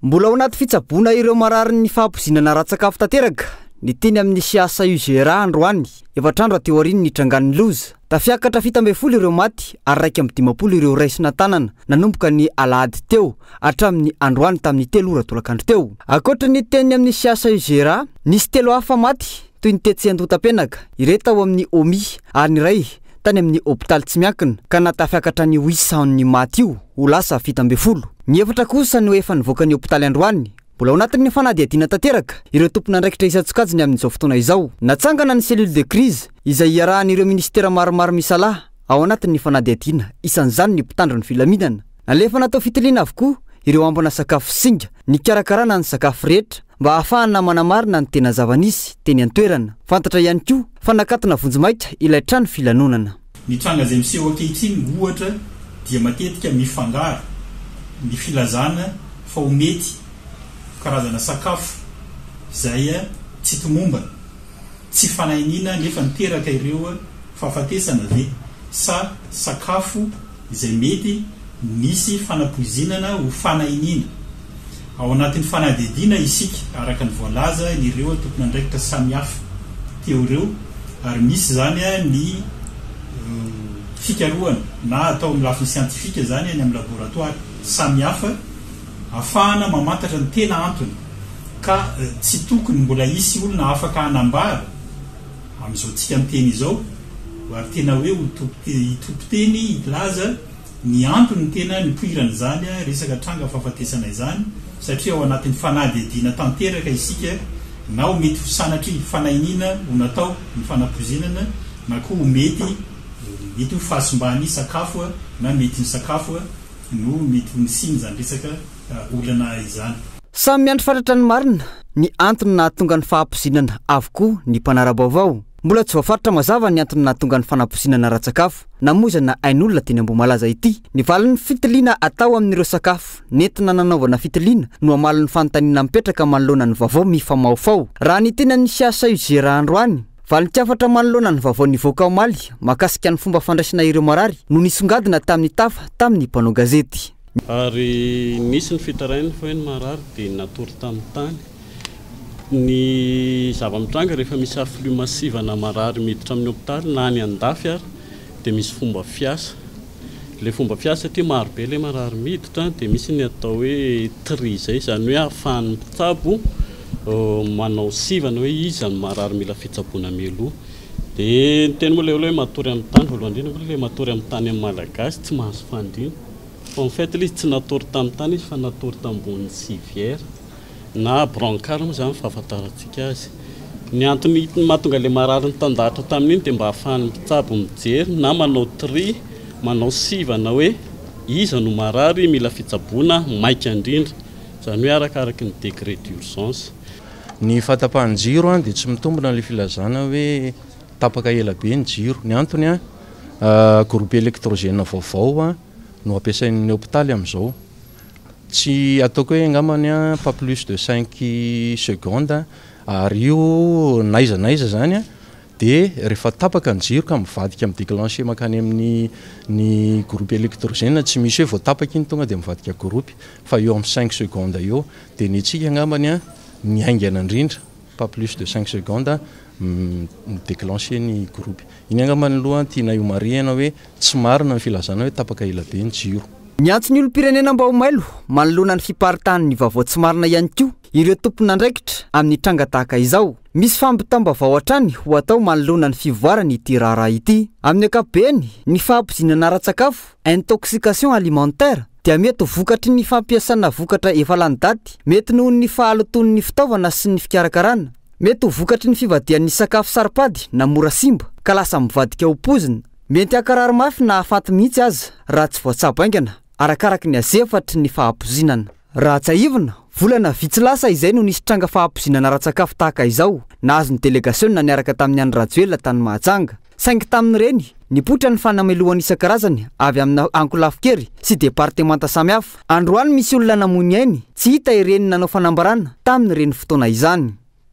Mbola ao anaty fitsaboana ireo mararin'ny fahapoizinana ara-tsakafo tanteraka ny teny amin'ny CHU HUGRA androany, efatr'andro aty aorian'ny nitrangan'ny loza. Tafiakatra 17 ireo maty ary 51 ireo raisina an-tanana nanomboka ny alahady teo hatramin'ny androany tamin'ny 3 ora tolakandro teo. Ankoatra ny teny amin'ny CHU HUGRA, nisy telo hafa maty toy ny tetsy Andohatapenaka, iray tao amin'ny HOMI ary ny iray tany amin'ny hopitaly tsy miankina ka nahatafiakatra ny isan'ny maty io ho lasa 17. Ny efatra kosa no efa nivoaka ny hopitaly androany. Mbola ao anatin'ny fanadihadiana tanteraka ireo tompon'andraikitra isan-tsokajiny amin'izao fotoana izao. Natsangana ny cellule de crise izay iarahan'ireo minisitera maromaro misalahy ao anatin'ny fanadihadiana, isan'izany ny mpitandro ny filaminana. Nalefa natao fitiliana avokoa ireo ambina sakafo singa nikarakarana ny sakafo rehetra mba hahafahana manamarina ny tena zava-nisy teny an-toerana. Fantatra ihany koa fa nakatona vonjimaika ilay trano filanonana. Ny tranga izay miseho ankehitriny ohatra dia matetika mifangaro ny filazana fa ho mety karazana sakafo izay tsy tomombana, tsy fanahiniana nefa niteraka ireo fahafatesana ve sa sakafo izay mety nisy fanapoizinana ho fanahiniana. Ao anatin'ny fanadihadiana isika araka ny voalaza ireo tompon'andraikitra samihafa teo ireo ary misy izany ny fikarohana na atao amin'ny lafiny siantifika izany any amin'ny laboratoara samihafa ahafahana mamantatra ny tena antony ka tsy tokony mbola hisy olona afaka hanambara amin'izao tsika miteny izao ary tena hoe ho hitompo teny hilaza ny antony tena nipoiran'izany resaka tranga fahafatesana izany satria ao anatin'ny fanadihadiana tanteraka isika na ho mety ho sanatria fanahiniana ho natao ny fanapoizinana na koa ho mety mety ho fahasimban'ny sakafo na mety ny sakafo no mety ho nisian'izany resaka olana izany. Samy miandry fatratra ny marina ny antony nahatonga ny fahapoizinana avokoa ny mpanara-baovao. Mbola tsy voafaritra mazava ny antony nahatonga ny fanapoizinana ara-tsakafo namoizana ain'olona teny Ambohimalaza ity. Ny valin'ny fitiliana atao amin'ireo sakafo nentina nanaovana fitiliana no hamaly ny fanontaniana mipetraka manoloana ny vaovao mifamahofaho. Raha ny tenan'ny CHUGRA androany, valin-kafatra manoloana ny vaovao nivoaka omaly mahakasika ny fomba fandraisana ireo marary no nisongadina tamin'ny tafa tamin'ny mpanao gazety. Ary nisy ny fitarainana fa hoe ny marary dia natory tamin'ny tany. Ny zava-mitranga rehefa misy afflux massive ana marary miditra amin'ny hopitaly na any an-dafy ary dia misy fomba fiasa. Ilay fomba fiasa satria maro be ilay marary miditra dia misy ny atao hoe tri izay, izany hoe ahafahan'ny mpitsabo manao sivana hoe iza no marary mila fitsaboana mialoha. Dia niteny moa ilay olona hoe matory amin'ny tany, voalohany indrindra moa ilay matory amin'ny tany amin'ny Malagasy tsy mahazo fandriana. Fa en fait ilay izy tsy natory tamin'ny tany izy fa natory tambonin'ny civière na brancard moa izany ny fahafantarantsika azy. Ny antony mahatonga ilay marary nitandahatra tamin'iny dia mba ahafahan'ny mpitsabo mijery na manao tri, manao sivana hoe iza no marary mila fitsaboana maika indrindra, izany hoe arakaraky ny degré d'urgence. Ny fahatapahan-jiro dia tsy mitombina ilay filazana hoe tapaka ela be ny jiro. Ny antony, groupe électrogène vaovao no ampiasain'ny hopitaly amin'izao. Tsy ataoko hoe angambany pas plus de cinq secondes ary io n'aiza n'aiza izany dia rehefa tapaka ny jiro ka mivadika mi-déclencher mankany amin'ny ny groupe électrogène, tsy misy hoe vao tapaka iny tonga dia mivadika groupe fa eo amin'ny cinq secondes eo dia ny antsika angambany ny haingana indrindra pas plus de cinq secondes mi-déclencher ny groupe. Iny angambany aloha tianay ho marihana hoe tsy marina ny filazana hoe tapaka ela be ny jiro. Niantso ny olom-pirenena mba ho mailo manoloana ny fiparitahan'ny vaovao tsy marina ihany koa ireo tompon'andraikitra amin'ny tranga tahaka izao. Misy fampitam-baovao hatrany ho atao manoloana ny fivoaran'ity raharaha ity. Amin'ny ankapobeny, ny fahapoizinana ara-tsakafo, intoxication alimentaire, dia mety ho vokatry ny fampiasana vokatra efa lany daty, mety noho ny fahalotoan'ny fitaovana sy ny fikarakarana, mety ho vokatry ny fivadihan'ny sakafo saro-pady na mora simba ka lasa mivadika ho poizina, mety hankarary mafy na hahafaty mihitsy aza raha tsy voatsabo haingana, arakaraky ny hazefatry ny fahapoizinana. Raha tsiahivina, volana vitsy lasa izay no nisy tranga fahapoizinana ara-tsakafo tahaka izao nahazo ny delegasiona niaraka tamin'i Andry Rajoelina tany Mahajanga. Saingy tamin'ireny, nipoitra ny fanamelohana isan-karazany avy amina ankolafin-kery sy departemanta samihafa. Androany misy olona namoy ny ainy, tsy hita ireny nanao fanambarana tamin'ireny fotoana izany.